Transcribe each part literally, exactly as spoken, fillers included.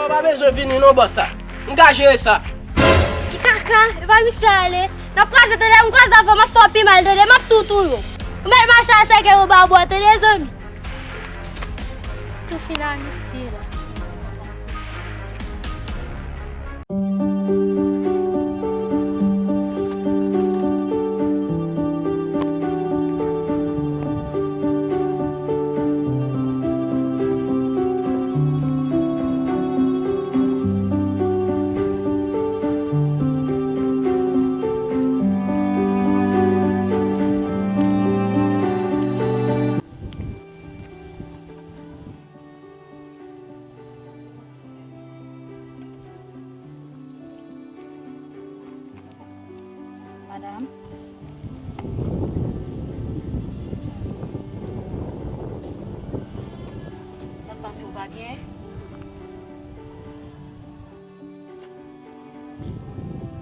Ou pa bezwen vini non, bòs la. M ka jere sa. Ti kaka, e pa misye ale. N ap kwaze, tande, m kwaze avè w, m ap fè w pi mal, tande, m ap tou tou yo. Ou mèt mache a sèke ou ba bwa, tande, zanmi. Tou fin a misye la. Madanm. Sa k pase, ou pa byen?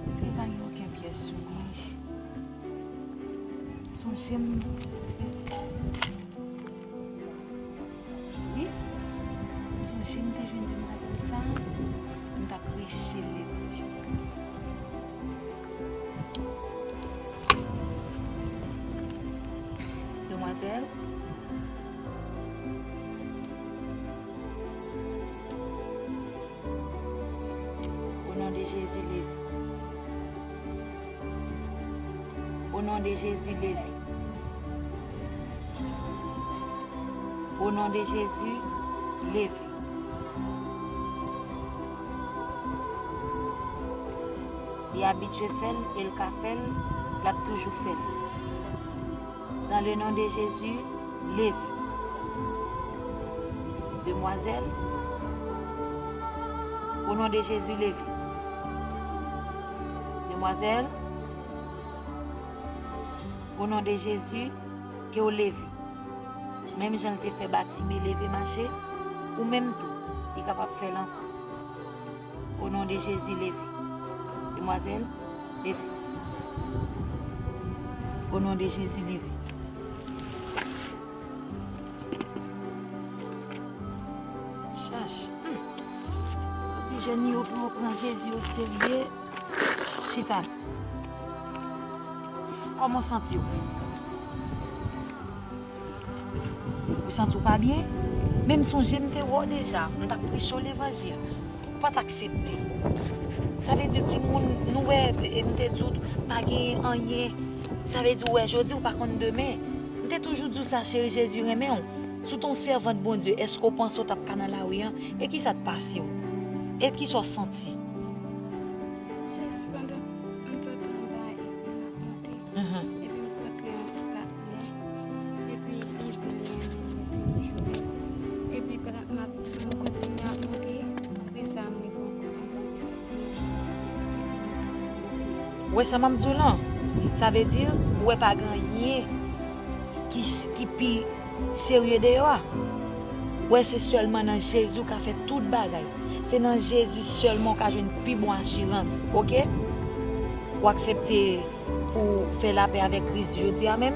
Èske pa gen okenn pyès sou li? Sonje m. Wi, m sonje m te jwenn demwazèl sa, m t ap preche levanjil. Demwazèl. O non de Jezi, leve. O non de Jezi, leve. O non de Jezi, leve. Li abitye fè l e l ka fè l, l ap toujou fè l. Dans le nom de Jésus, leve. Demwazèl, o non de Jezi, leve. Demwazèl, o non de Jezi, ke w leve. Menm jan l te fè Batime leve mache, ou menm tou, li kapab fè l ankò. O non de Jezi, leve. Demwazèl, leve. O non de Jezi, leve. Chach. Hmm. Yo di jèn yo pou yo pran Jezi oserye. Chita. Kòman w santi w? Ou santi w pa byen? Men m sonje m te wè w deja, m t ap preche w levanjil. Ou pa t aksepte. Sa vle di, timoun, nou wè, e, m te di w pa gen anyen. Sa vle di, ou wè jodi, ou pa konn demen. M te toujou di w sa, cheri, Jezi renmen w. Si w te yon sèvant Bondye, èske w panse w t ap ka nan lari a? E kisa t pase w? E kisa w santi? Jis pandan m sot anba epi m ap monte, mhm, epi m kontre yon ti patnè, epi li di li renmen m, epi m joure l. Epi pandan m ap, m kontinye ap monte, apre sa m rive yon kote m santi tèt mwen, epi m tou tou monte. Ou wè sa m ap di w lan? Sa vle di, ou wè pa gen anyen ki s-, ki pi serye deyò a. Ou wè, se sèlman nan Jezi ou ka fè tout bagay. Se nan Jezi sèlman ou ka jwenn pi bon asirans, oke? Ou aksepte pou w fè lapè avèk Kris jodi a menm?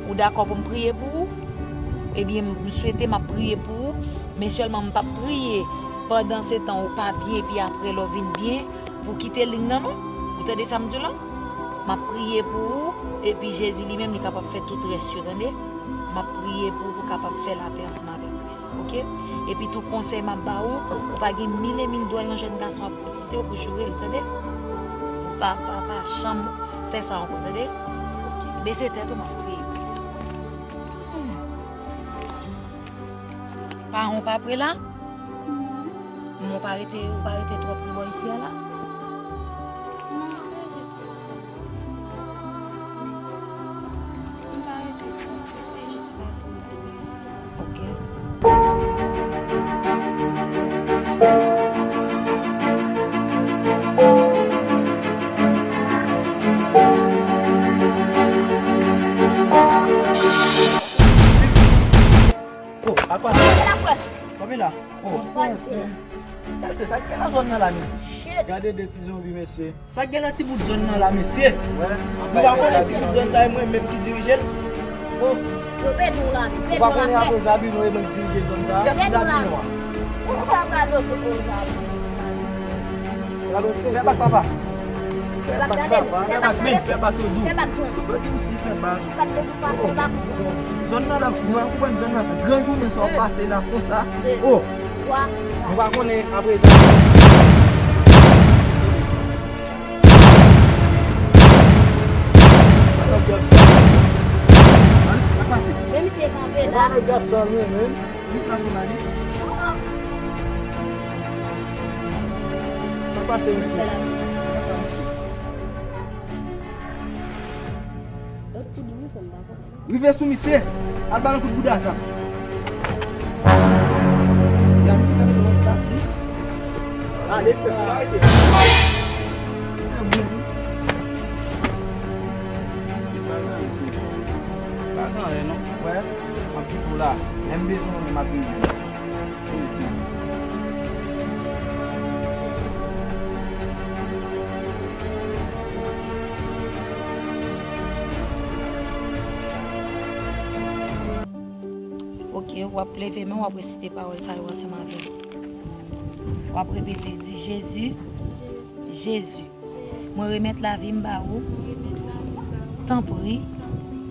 Ou dakò pou m priye pou ou? Ebyen, m swete m ap priye pou ou, men sèlman m p ap priye pandan se tan ou pa byen, epi apre lè w vin byen, pou w kite liy nan non. Ou tande sa m di w lan? M ap priye pou ou, epi Jezi li menm, li kapab fè tout rès yo, tande? M ap priye pou ou, pou w kapab fè lapè ansanm avèk Kris, oke? Epi tou, konsèy m ap ba ou, ou pa gen mil e mil dwa yon jèn gason ap koutize w pou joure l, tande? Ou pa, pa, pa janm fè sa ankò, tande? Oke, bese tèt ou, m ap priye pou ou. Hmm. Paran w pa pre la? Non. Men w pa rete, w pa rete twòp ri bò isi a la? Non, se jis pase m te pase. M pa rete twòp, se jis pase m te pase. Oke. Oh, apa sa? Kòman la? Oh. Mesye, sa k gen nan zòn nan la, mesye? Shit. Gade de ti zonbi, mesye. Sa k gen nan ti bout zòn nan la, mesye? Nou pa konnen ti bout zòn sa, e mwen menm ki dirije l. Oh. Yo pede w la, men pede w la fè. Ou pa konnen apre Zabi nou e mwen k dirije zòn sa a? Kiyès ki Zabi nou an? Ou sa pral loto o Zabi. Fè bak papa. Fè bak tande m. Fè bak tande m. Fè bak yo dou. Fè bak zanmi. Ou pa gen misye fè baz ou. Kat de pou pase bak. Zòn nan la, nou an konprann zòn nan. Gran jounen sa w ap pase la konsa. Oh. Nou pa konnen apre sa. Men misye kanpe la. Sa pase, mesye? Rive sou misye, al ba l yon kout bouda sa. Gad misye kanpe nan yon estati. Ale, frè, arete. Misye pa nan, mesye. Pa nan anyen, non. Wè, m ap kite w la. Lè m bezwen w, m ap vini. Ok, w ap leve men w, w ap resite pawòl sa yo ansanm avè m. W ap repete, di, Jezi, Jezi, mwen remèt lavi m ba ou. Tanpri,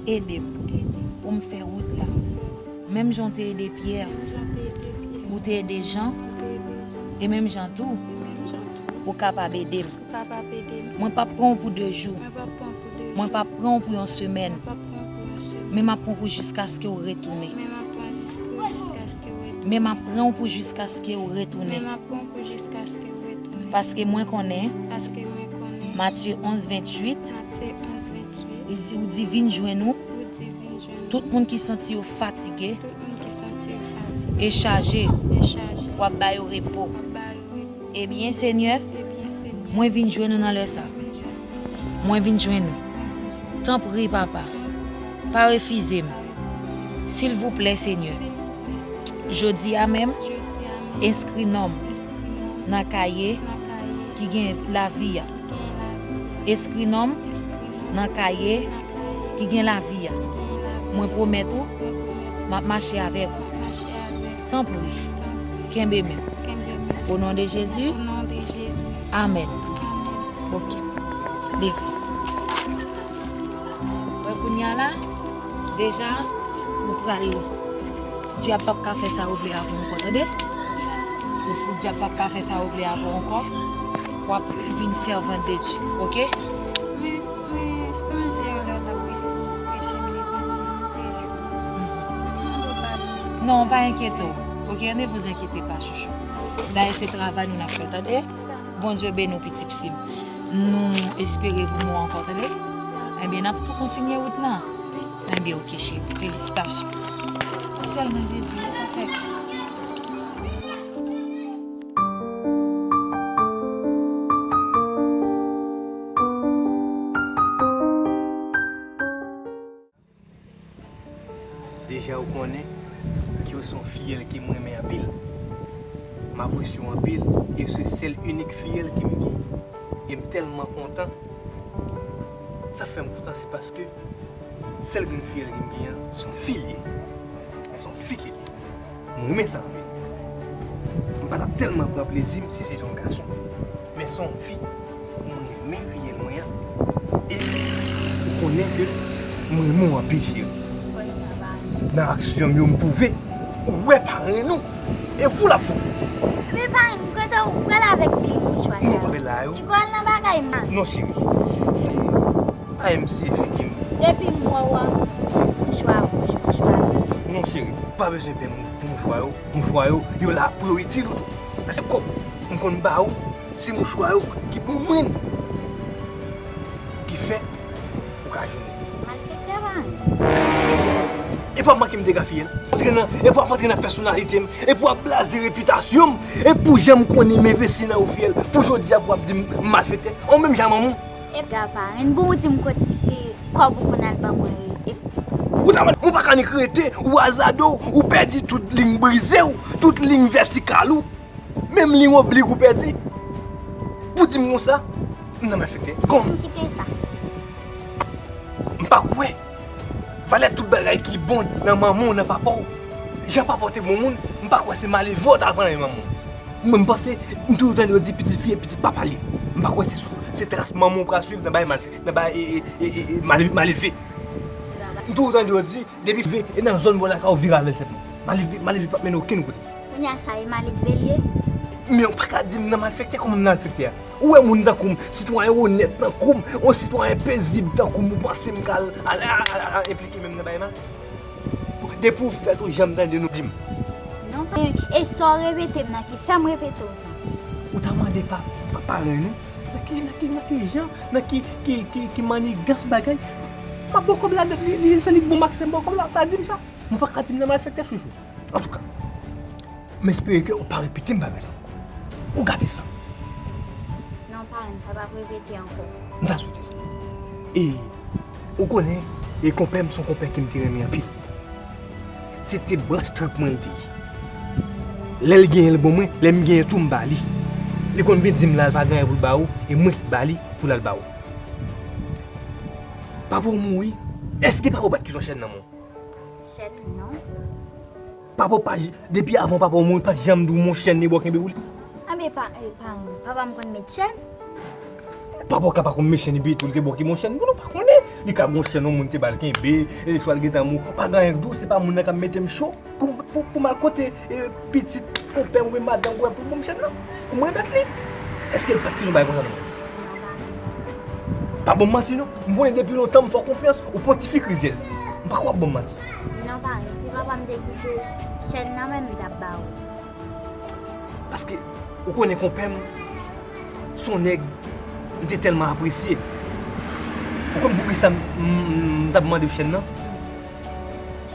ede m pou m fè wout la. Menm jan w te ede Pyè, ou te ede Jan, e menm jan tou, ou kapab ede m. Mwen p ap pran w pou de jou. Mwen p ap pran w pou yon semèn. Men m ap pran w pou jiskaske w retounen. Men m ap pran w pou jiskaske w retounen. Paske mwen konnen, Matye onz venntuit, li di, ou di, vin jwenn ou, tout moun ki santi yo fatige e chaje, w ap ba yo repo. Ebyen, Senyè, mwen vin jwenn ou nan lè sa. Mwen vin jwenn ou. Tanpri, Papa, pa refize m. Silvouplè, Senyè, jodi a menm, enskri non m nan kaye ki gen lavi a. Enskri non m nan kaye ki gen lavi a. Mwen pwomèt ou, m ap mache avèk ou. Tanpri, kenbe men m. O non de Jezi. Amèn. Ok. Leve. Wè kounye a la, deja, ou pral. Dyab p ap ka fè sa ou vle avè w ankò, tande? Ou, dyab p ap ka fè sa ou vle avè w ankò. W ap vin sèvant de Dye, ok? Mwen, mwen sonje w lè w t ap preche, preche m levanjil, ou te di w, mwen mande w padon. Non, pa enkyete w, ok? Ne vous inquiétez pas, chouchou. Dayè, se travay nou n ap fè, tande? Bondye beni w, pitit fi m. Nou espere pou nou ankò, tande? Ebyen, n ap tou kontinye wout lan. Ebyen, ok, cheri. Felisitasyon. Sèl nan Jezi, yo ka fè. Deja ou konnen ke w se yon fiyèl ke m renmen anpil. M apresye w anpil e se sèl inik fiyèl ke m gen. E m tèlman kontan. Sa fè m kontan, se paske sèl grenn fiyèl ke m gen an, se yon fi l ye. Se yon fi ke l ye. M renmen sa anpil. M pa t ap tèlman pran plezi m si se te yon gason. Men se yon fi. Mwen renmen fiyèl mwen an. E ou konnen ke mwen renmen w anpil, cheri. Nan aksyon m yo, m pwouve ou wè parenn ou. E vou l ap fou. Men parenn, kote ou pral avèk pil mouchwa sa yo? Non, pa pale la yo. Li gòl nan bagay man. Non, cheri. Se pa M C figi m. Depi m wè w ansanm, se mouchwa wouj, mouchwa vè. Non, cheri. Pa bezwen pè pou mouchwa yo. Mouchwa yo, yo la pou yo itil ou tou. Paske kòb m konn ba ou, se mouchwa yo ki pou mwen ki fè ou ka jwenn. Malfektè pa anyen. E pou w ap manke m dega fiyèl. Antre nan, e pou w ap antre nan pèsonalite m. E pou w ap blaze repitasyon m. E pou jan m konnen m envesti nan ou fiyèl. Pou jodi a pou w ap di m malfektè. Ou menm jan manman w. E gapa, en bon ou di m kot e kòb ou konn al ban mwen e. Ou ta mande, ou pa ka nik rete, ou azade w, ou pèdi tout liy brize w, tout liy vètikal ou. Menm liy oblik ou pèdi. Pou di m konsa, m nan malfektè. Kon. M kite sa. M pa kwè. Valè tout bagay ki bon nan manman w, nan papa w. Jan papa w te bon moun, m pa kwè se malelve w t al pran nan men manman w. Mwen, m panse, m toujou tande yo di pitit fi e pitit papa l ye. M pa kwè se sou, se tras manman w pral swiv nan bay malfe-, nan bay, e, e, e, e, e, mal-, malelve. M toujou tande yo di, depi ve, e nan zòn bò lakay ou vire avè l sèlman. Malelve, malelve p ap mennen okenn kote. Kounye a sa e malelve l ye? Men ou pa ka di m nan malfektè, kòman m nan malfektè a? Ou wè moun tankou m, sitwayen onèt tankou m, yon sitwayen pezib tankou m, ou panse m ka al, al, al, al, al enplike menm nan bagay la? Depi w fèt ou janm tande nou di m. Non, pa, e sa w repete m nan ki fè m repete w sa? Ou ta mande pa, pa paran nou? Nan ki, nan ki, nan ki jan, nan ki, ki, ki, ki mannigans bagay? M ap ba w kòb la, li, li, se li k bon m aksè m ba w kòb la, ou ta di m sa? Ou pa ka di m nan malfektè, chouchou. Antouka, m espere ke ou pa repete m bagay sa ankò. Ou gate sa. Non, paran, sa p ap repete ankò. M ta swete sa. E, ou konnen, e konpè m se yon konpè ke m te renmen anpil. Se te branch trip mwen l te ye. Lè l genyen l ban mwen, lè m genyen tou m ba li. Li konn vin di m la l pa gen anyen pou l ba ou, e mwen ki ba li pou l al ba ou. Papa w mouri, èske papa w pa t kite yon chèn nan men w? Chèn, non. Papa w pa j-, depi avan papa w mouri, pa t janm di w men yon chèn li ba w kenbe pou li? Anben pa, e, pa, papa m konn met chèn. Papa w ka pa konn met chèn epi tou li te ba w kenbe yon chèn pou li, ou pa konnen. Li ka gen yon chèn yon moun te ba l kenbe, e swa l gentan mouri. Pa gen anyen k di w, se pa moun nan k ap mete m cho. Pou, pou, pou m al kote, e, pitit konpè m oubyen madanm konpè m pou l ban m chèn nan, pou m remèt li. Èske l pa t kite yon bagay konsa nan men w? Pa ban m manti non. M konnen depi lontan m fè w konfyans, ou pon ti fi k rizyèz. M pa kwè w ap ban m manti. Non, paran, si papa m te kite chèn nan men m, m t ap ba ou. Paske, ou konnen konpè m, se yon nèg m te tèlman apresye. Ou konn poukisa m, m, m, m t ap mande w chèn nan?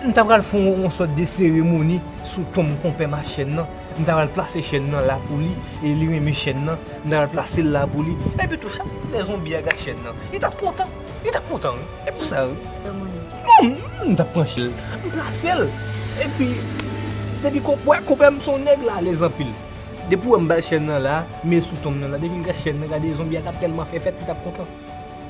M ta pral fè yon, yon sòt de seremoni sou tonm konpè m a chèn nan. M ta pral plase chèn nan la pou li, e li renmen chèn nan. M ta pral plase l la pou li. Epi tou, chak lè zonbi a gad chèn nan, li t ap kontan. Li t ap kontan, wi. E pou sa, wi. Non, m, m t ap pran chèn, m plase l. Epi, depi konpè, konpè m se yon nèg l alèz anpil. Depi w wè m ba l chèn nan la, men sou tonm nan la. Depi l gad chèn nan, gade zonbi a t ap tèlman fè fèt, li t ap kontan.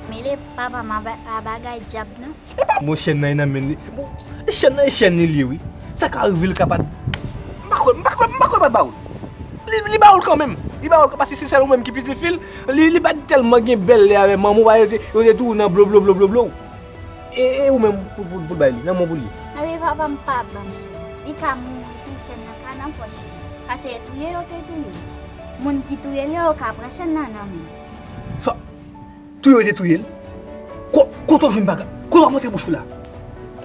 Mele papa m a ba-, a bagay dyab nan. E pa bon chèn nan e nan men li. Bon, chèn nan e chèn li, li ye, wi. Sa ka rive l ka pa t, m pa kwè, m pa kwè, m pa kwè l pa t ba ou l. Li, li ba ou l kanmenm. Li ba ou l paske se sèl ou menm ki pitit fi l. Li, li pa t tèlman gen bèl lè avè manman w, yo te, yo te tou nan blo, blo, blo, blo, blo. E, e ou menm pou, pou, pou bay li, nan men w pou l ye. Anben papa m pa ban m chèn. Li ka mouri tou, chèn nan ka nan pòch li. Paske touye yo te touye l. Moun ki touye l yo, yo ka pran chèn nan nan men l. Sa, touye yo te touye l? Ko-, kote w jwenn bagay? Kote w ap montre bouch ou la?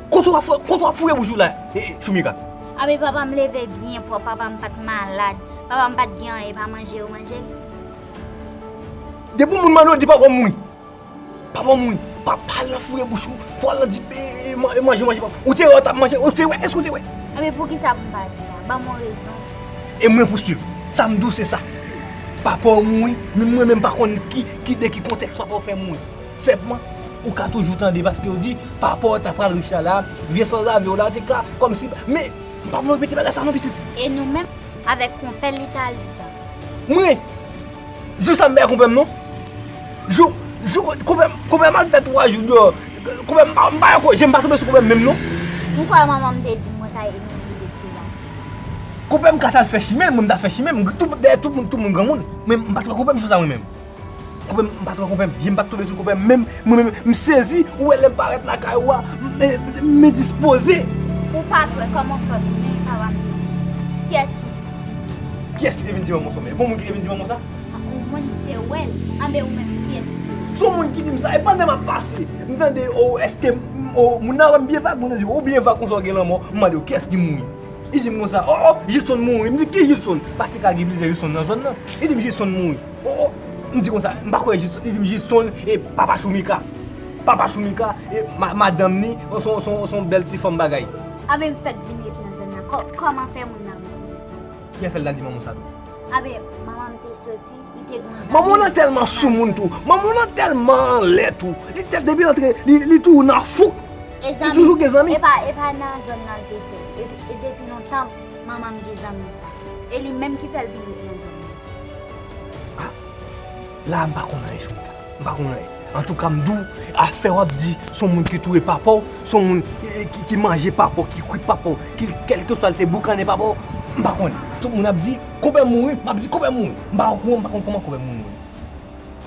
Kote w ap fou-, kote w ap foure bouch ou la, e, e, Choumika? Anben papa m leve byen pwòp, papa m pa t malad. Papa m pa t gen anyen, pa manje yo manje l. Depi yon moun mande w, di papa w mouri. Papa w mouri. Pa, pa al nan foure bouch ou pou al nan di, e, e, man-, e, manje, manje, papa. Ou te wè w t ap manje? Ou te wè? Èske ou te wè? Anben poukisa pou m pa di sa? Ban m yon rezon. E mwen pou swiv. Sa m di w se sa. Papa w mouri, men mwen menm pa konn ki, ki, de ki kontèks papa w fè mouri. Senpman, ou ka toujou tande paske yo di, papa w ta pral rich la la, vye sanzave w la te ka, kòmsi, men, m pa vle w repete bagay sa non, pitit. E nou menm, avèk konpè l, li t al di sa. Mwen, jou sa m bay konpè m non. Jou, jou konpè m, konpè m al fè twa jou deyò. Konpè m pa, m pa ankò, je m pa tonbe sou konpè m menm non. M kwè manman m te di m konsa e nou rive te pase. Konpè m ka t al fè chimen l, mwen m t al fè chimen m, tout, dèyè tout moun, tout moun granmoun. Men m pa t wè konpè m jou sa mwen menm. Konpè m, m pa t wè konpè m, je m pa t tonbe sou konpè m menm, mwen menm, m sezi, ou wè lè m parèt lakay ou a, m, m, m endispoze. Ou pa t wè kòman fè m, men papa m te di. Kiyès ki vin di sa? Kiyès ki te vin di manman w sa? Bon moun ki te vin di manman w sa? Yon moun ki te wè l, anben ou menm, kiyès ki te di? Se yon moun ki di m sa, e pandan m ap pase, m tande, o, èske, o, moun nan wè m byen vag, moun nan di, o, byen vag konsa w gen lanmò, m mande w, kiyès ki mouri? Li di m konsa, o, o, Jidson mouri. M di, ki Jidson? Paske ka gen plizyè Jidson nan zòn nan. Li di m Jidson mouri. O, o, m di konsa, m pa kwè Jidson. Li di m Jidson, e papa Choumika. Papa Choumika, e ma-, madanm ni, se yon, se yon, se yon bèl ti fanm bagay. Anben m fèk vin ret nan zòn nan. Kò-, kòman fè moun nan vin ret nan zòn nan? Kijan fè l al di manman w sa tou? Anben, manman m te soti, li te gen yon zanmi. Manman w nan tèlman soumoun tou. Manman w nan tèlman anlè tou. Li tèl depi l antre, li, li toujou nan fouk. Li toujou gen zanmi. E pa, e pa nan zòn nan l te fèt. E, e depi lontan, manman m gen zanmi sa. E li menm ki fè l vin ret nan zòn nan. Ah, la a m pa konn anyen, Choumika. M pa konn anyen. Antouka, m di w, afè w ap di, se yon moun ki touye papa w, se yon moun ki, ki, ki manje papa w, ki kwit papa w, ki, kèlkeswa l se boukannen papa w, m pa konnen. Tout moun ap di, konpè m mouri, m ap di, konpè m mouri. M pa okouran, m pa konn kòman konpè m mouri.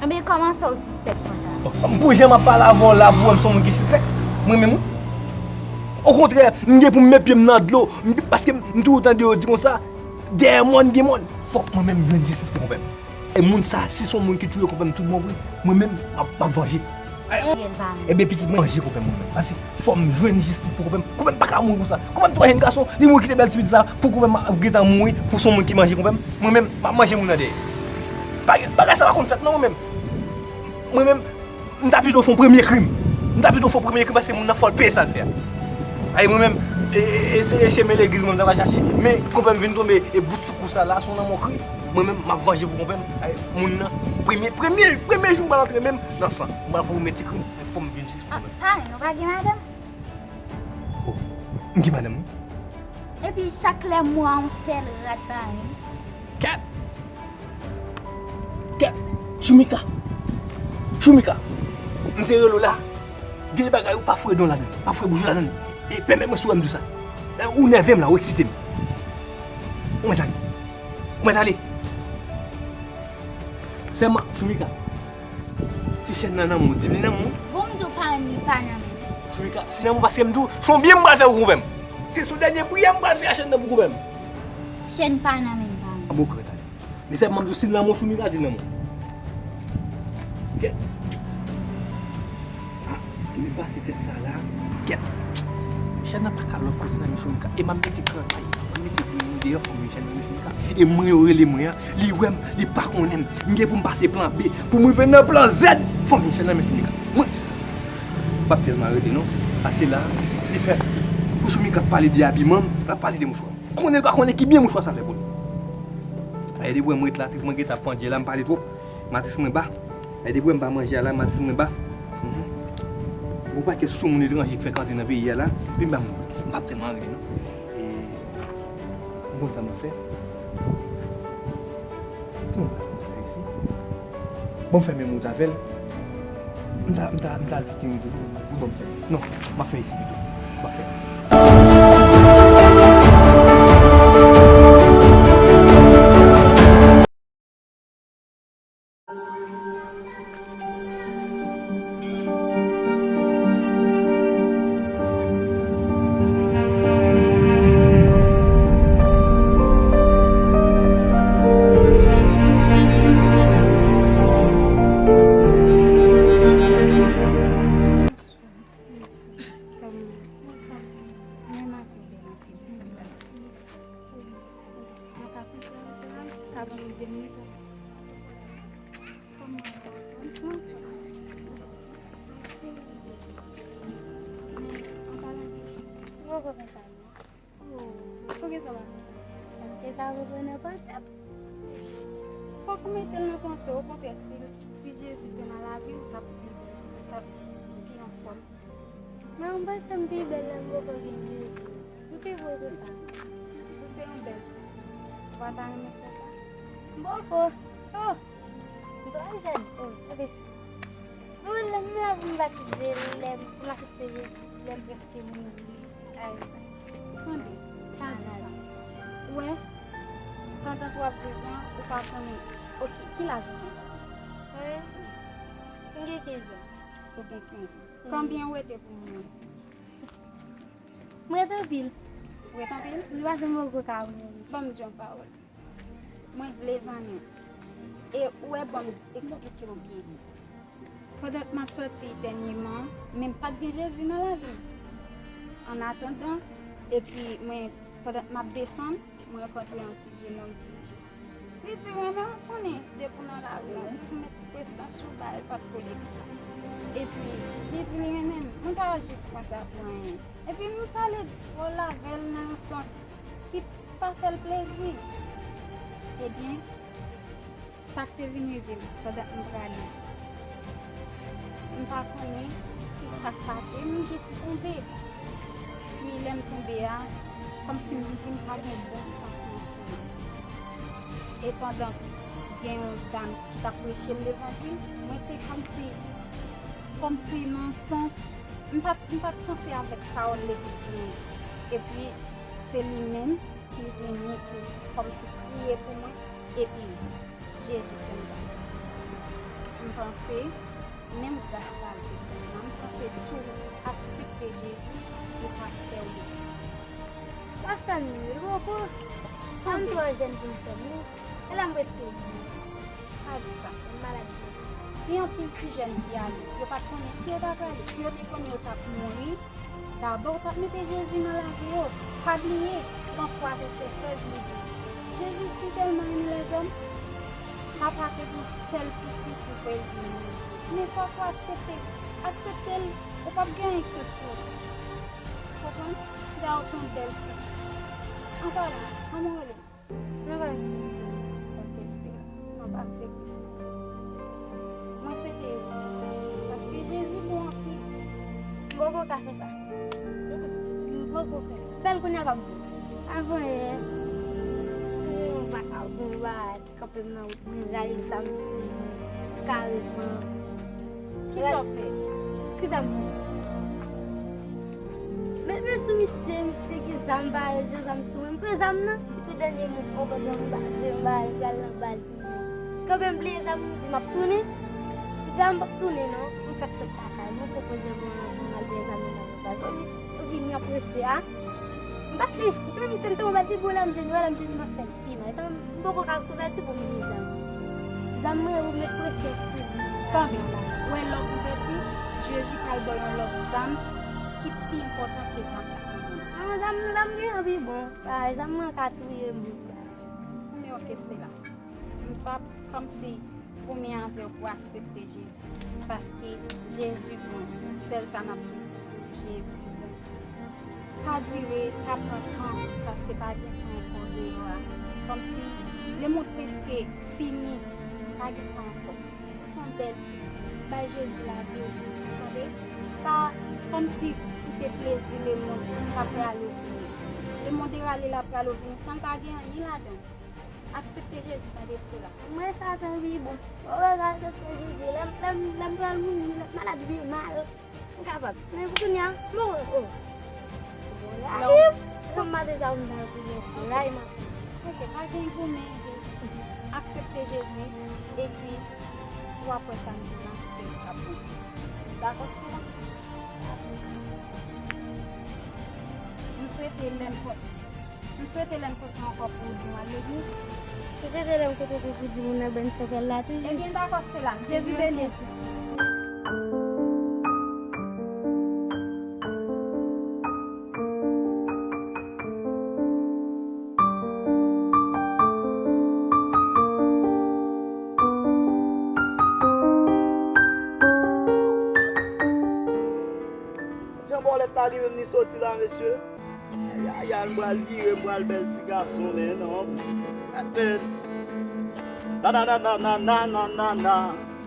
Ebyen, kòman fè w sispèk konsa? M pou jan m ap pale avè w la, pou w wè m se yon moun ki sispèk? Mwen menm, wi. Okontrè, m gen pou m met pye m nan dlo, m, paske m toujou tande yo di konsa, dèyè mòn gen mòn. Fòk mwen menm m jwenn jistis pou konpè m. E moun sa, si se yon moun ki touye konpè m tout bon vre, mwen menm, m ap, m ap vanje. Ebyen, pitit mwen, vanje konpè m mwen menm. Paske fò m jwenn jistis pou konpè m. Konpè m pa ka mouri konsa. Konpè m twò jenn gason, li mouri kite bèl ti pitit sa, pou konpè m ap gentan mouri, pou se yon moun ki manje konpè m. Mwen menm, m ap manje moun nan dèyè. Bagay, bagay sa pa konn fèt non, mwen menm. Mwen menm, m ta pito fè yon premye krim. M ta pito fè yon premye krim paske moun nan fò l peye sa l fè a. Ay, mwen menm, e, e, e se chemen legliz mwen m ta pral chache. Men, konpè m vin tonbe, e bout sou kou sa la, se yon lanmò kri. Mwen menm, m ap vanje pou konpè m. Ay, moun nan, premye, premye, premye jou m pral antre men m nan san. M pral fè yon premye ti krim, men fò m jwenn jistis pou konpè m. Parenn, ou pa gen madanm? Oh, m gen madanm, wi. Epi, chak lè m wè yon sèl rad parenn. Kèt! Kèt! Choumika! Choumika! M te rele w la. Gen de bagay ou pa foure dan w ladan l, pa foure bouch ou ladan l. E pèmèt mwen si w wè m di w sa. E, ou nève m la, ou eksite m. Ou mèt ale. Ou mèt ale. Sèlman, Choumika, si chèn nan nan men w, di m li nan men w. Bon, m di w parenn li pa nan men m. Choumika, si nan men w, paske m di w, se yon byen m pral fè pou konpè m. Se sou dènye priyè m pral fè a chèn nan pou konpè m. Chèn pa nan men m, parenn. A bon, kòrèk, ale. Men sèlman m di w, si l nan men w, Choumika, di l nan men w. Kèt. Ah, li pase tèt sa la. Kèt. Chèn nan pa ka lòt kote nan men Choumika. E m ap mete kran kay. M ap mete grenn deyò, fò m jwenn chèn nan men Choumika. E mwen yo rele mwen an, li wè m, li pa konnen m. M gen pou m pase plan B, pou m rive nan plan Z. Fò m jwenn chèn nan men Choumika. Mwen di sa. M p ap tèlman rete non. Pase la, li fè, pou Choumika ap pale de abiman m, l ap pale de mouchwa. Konnen l pa konnen ki byen mouchwa sa fè pou l. Ay, depi w wè m ret la, trip mwen gentan pandye la, m pale twòp. Matris mwen ba. Ay, depi w wè m pa manje a la, matris mwen ba. Mhm. Gon pakèt soumoun etranje k fèk antre nan peyi a la, epi m pa mouri. M p ap tèlman rete non. E, m konn sa m ap fè. Kòman m ap fè isi? Bon, m fè menm wout avè l. M ta, m ta, m ta al ti timoun toujou. Wi, bon, m fè. Non, m ap fè isi pito. M ap fè. Ou konprann sa, non? Oh, poukisa w pa konsa? Paske sa reprennen panse m. Fòk ou mete l nan panse w, okontrè, si, si Jezi te nan lavi w, t ap pi bèl, t ap pi anfòm. Nan yon panse m pi bèl lè m poko gen Jezi. M pi gwo ke sa. Ou se yon bèl ti fi. Ou pa ta renmen fè sa? M poko. Oh! M twò jèn. Oh, ok. Bon, lè m la pou m batize, lè m aksepte Jezi, lè m prèske mouri. Ay, tande, pa di sa. Ou wè, pandan w ap viv lan, ou pa konnen. Ok, ki laj ou gen? Mwen, m gen kenz an. Ou gen kenz an. Konbyen ou rete pou w mouri? M rete anpil. Ou rete anpil? Wi, paske m poko ka mouri. Ban m di yon pawòl. Mwen vle zanmi w. E ou wè, ban m eksplike w byen. Pandan m ap sòti dènyèman, men m pa t gen Jezi nan lavi m. An atandan, epi mwen, pandan m ap desann, mwen rankontre yon ti jenòm ki jis. Li di mwen, men ou konnen, depi w nan lari a, toujou met ti prestans sou bay, pa t kole konsa. Epi, li di li renmen m, mwen pa jis konsa pou anyen. Epi m pale dwòl avè l nan yon sans ki pa fè l plezi. Ebyen, sa k te vin rive m pandan m prale, m pa konnen ki sa k pase, m jis tonbe. Pi lè m tonbe a, kòmsi m vin pa gen bon sans nan sou mwen. E pandan gen yon dam ki t ap preche m levanjil, mwen te kòmsi kòmsi nan yon sans, m pa t, m pa t panse avèk pawòl legliz mwen. Epi, se li menm ki vini, ki kòmsi priye pou mwen, epi Jezi fè m gras la. M panse, menm gras sa l te fè m nan, m panse si w aksepte Jezi, li ka fè w yon. Pa fè m li, poko. Ann twò jèn pou m fè m li. E la m prèske mouri. Pa di sa. M malad vre. Gen anpil ti jèn ki ale, yo pa t konnen si yo ta prale. Si yo te konnen yo t ap mouri, dabò, w t ap mete Jezi nan lavi yo. Pa bliye, Jan twa vèsè sèz, li di, Jezi si tèlman renmen lèzòm, Papa te gen sèl pitit li voye vini. Men fòk ou aksepte. Aksepte l, ou p ap gen anyen k sot sou ou. Konprann? Dayè, w se yon bèl ti fi. An palan, kòman w rele? Mwen pa m se Estela. Ok, Estela. Mwen pa m se Krisma. Mwen swete yo fè sa. Paske Jezi bon anpil. M poko ka fè sa. M poko ka. Fè l kounye a l p ap bon. Avan yè, yon vakabon, yon bagay. Kanpe m nan wout mwen, rale zam sou mwen, kareman. Kisa w fè? Kisa m fè? Met men sou misye, misye gen zam, pa je zam sou mwen. M pran zam nan, epi tou dènye mo, on bòt nan m baze, m ba, m pral nan baz mwen. Kanpe m bliye zam, m di m ap tounen. M di a m p ap tounen non, m fèk sot lakay mwen, fè koze mwen, mwen al pran zam nan nan baz. Misye vini aprese a. M bat li, m fè misye m tonbe, m bat li, bon, lè m jwenn, lè m jwenn, m ap fè l. Pi mal. Sa m poko ka konvèti pou m gen zam. Zam mwen, ou met presyon sou li. Tande, ou wè lè w konvèti, Jezi pral ba w yon lòt zam ki pi enpòtan ke zam sa. An, zam, zam gen an pi bon. Bagay, zam mwen ka touye moun. Men ok, Estela. M p ap kòmsi goumen avè w pou aksepte Jezi. Paske Jezi bon. Sèl sa n ap di, Jezi bon. Pa dire, pa pran tan, paske pa gen tan ankò deyò a. Kòmsi lemonn prèske fini, pa gen tan ankò. Ou se yon bèl ti fi, bay Jezi lavi w, tande? Pa kòmsi pou te plezi lemonn, pa prale vini. Lemonn e rale, l ap prale vini, san l pa gen anyen ladan l. Aksepte Jezi, tande, Estela. Mwen sa tanpi bon. Mwen pral aksepte Jezi. Lè m, lè m, lè m pral mouri, lè m malad vye mal. M kapab. Men pou kounye a, m poko. Ray m. Kòm maten sa, m ta konvèti. Ray maten. Ok, pa gen goumen, aksepte Jezi, epi w ap wè sa m di la, se li k ap bon. Dakò, Estela? M swete lè n kontre. M swete lè n kontre ankò pou w di m al legliz. M swete lè n kontre pou w di m nan bòn chapèl la toujou. Ebyen, dakò, Stella. Jezi beni w. Jan bòlèt la li menm li soti la, mesye. Ayayay, m pral vire, m pral bèl ti gason, men non. Amen. Na, na, na.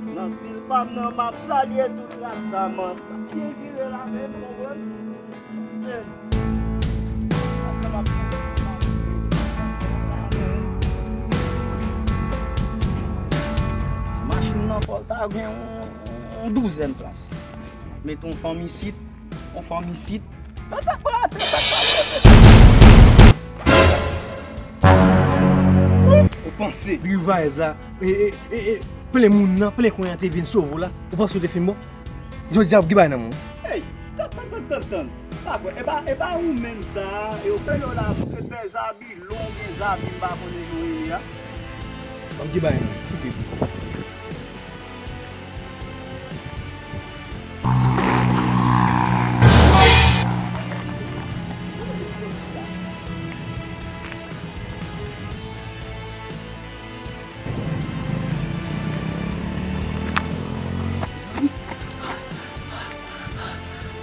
Nan stil pa m nan, m ap salye tout rastaman. Byen vire la menm, konprann? Amen. Machin nan fò l ta gen yon, yon douzèn plas. Met yon fanm isit, yon fanm isit. Mwen pa prale, mwen pa prale. Ou panse Rivarez la, e, e, e, e, plen moun nan, plen kwen an te vin sove w la? Ou panse w te fin bon? Jodi a, w gen bagay nan men w. Hey, tann, tann, tann, tann, tann. Pa kwè, e pa, e pa ou menm sa, e ou pè yo la, e pè Zabi, lon gen Zabi, m pa konnen jan w rele a. W ap gen bagay nan men w, souple.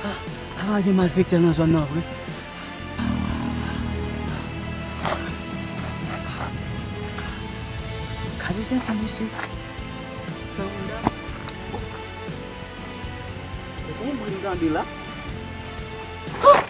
A, a, pa gen malfektè nan zòn nan vre. Gade tenten mesye. Nan mouda. Bon. E gon bri m tande la. Oh!